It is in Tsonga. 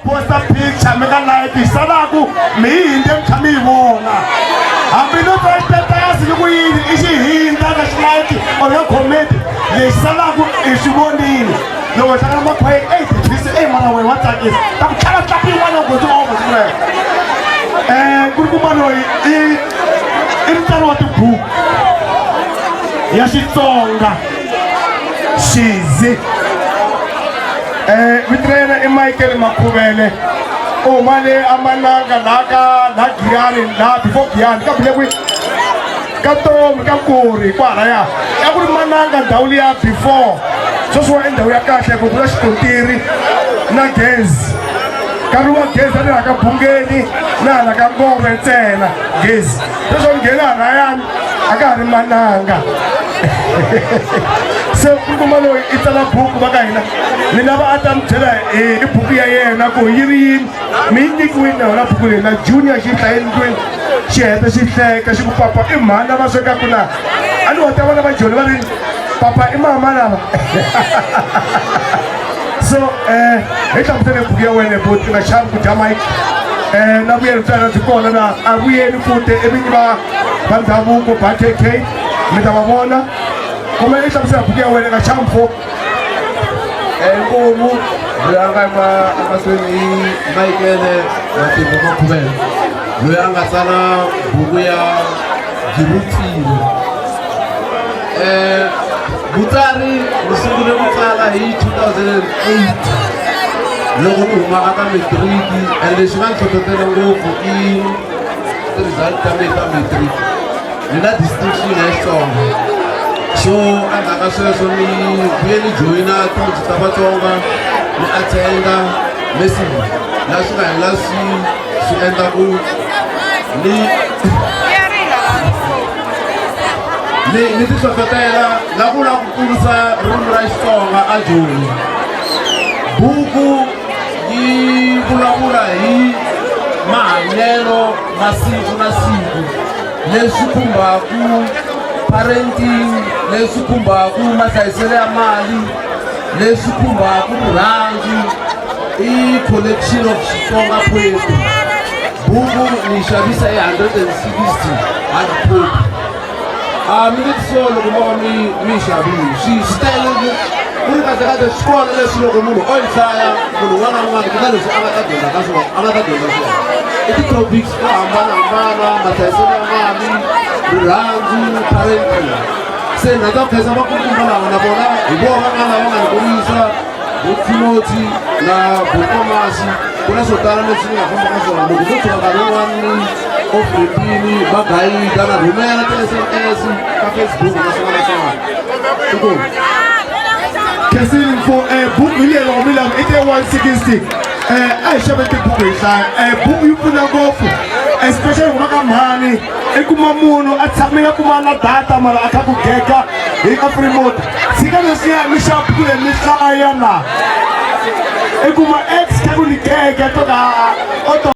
Posta picture mi nga like yi salaku mi yi hindze mi kha mi yi vona hambi no twa xitetasi ni ku yini i xi hindza ka xi like or ka comment lexi salaku i swi vonile loko hi hlangana makhwayeni eyi tithwisi eyi n'wana wena wa tsakisa ta ku tlhava tlapi yin'wana ya nghozi over siku rero nkulukumba loyi i i mutsari wa tibuku ya Xitsonga Xizi. Vito ra yena i Michael Makhuvele u huma le amananga laha ka laha Giyani laha before Giyani ka bile kwihi ka Tomi ka Nkuri kwalaya a ku ri mananga ndhawu liya before sweswiwa i ndhawu ya kahle ku ku na xikontiri na gezi nkarhi wa gezi a ni hala ka Bungeni na hala ka Ngove ntsena gezi sweswo ni nghena halayani a ka ha ri mananga se nkulukumba loyi i tsala buku va ka hina ni lava a ta mi byela hi buku ya yena ku yi ri yini mi yi nyikiwile na yona buku leyi na junior xi hlaye ndlwini xi heta xi hleka xi ku papa i mhani lava swekaku na a ni wa ta vona va joni va ri papa i mama lava so hi hlamusele buku ya wena buti nga chavi ku dya mike na vuyelo bya yena byi kona na a vuyeli futi i vinyi va va ndhavuko ba KK mi ta va vona kumbe i hlamusela buku ya wena nga chavi mfo. Inkomu loyi a nga emahlweni i Michael Matimba Makhuvele loyi a nga tsala buku ya Byi Vupfile. Vutsari ni sungule ku tsala hi 2008 loko ni huma aka matric and lexi nga ni hlohlotela ngopfu i ti-result ta mina ta matric ni na distinction ya Xitsonga so endzhaku ka sweswo ni vuye ni joyina timitsu ta Vatsonga ni attenda massively laha swi nga hela swi swi endla ku ni ni ni ti hlohlotela na ku lava ku kurisa ririmi ra Xitsonga a Joni buku yi vulavula hi mahanyelo ma siku na siku leswi khumbaku parenting leswi khumbaku mahlayiselo ya mali leswi khumbaku rirhandzu i collection of Xitsonga poetry buku ni yi xavisa hi 160 hard copy a mi nge tisoli loko mo va mi mi yi xavile swi swi tele ku ku ri kahle kahle swi kona leswi loko munhu o yi hlaya munhu un'wana na un'wana ku na leswi a nga ta dyondza ka swona a nga ta dyondza swona i ti-topics to hambanahambana mahlayiselo ya mali rirhandzu parenting se ni rhandza ku khensa vakulukumba lava na vona hi vona va nga lava nga ni kurisa Bo Timothy na bo Tomasi ku na swo tala leswi ni nga famba ka swona loko ndzo tshuka nkarhi wun'wana ni ofrepini va gayida na rhumela ti-SMS ka Facebook na swin'wana na swin'wana inkomu. Khensile mfo buku hi leyi loko mi lava i te 160 a hi xaveni tibuku hi hlaya buku yi pfuna ngopfu especially ku va ka mhani i kuma munhu a tshame a kuma na data mara a kha ku gega hi ka free mode tshika leswiya mi xava buku leyi mi hlaya la i kuma ex kha ku ni gega to ka o to.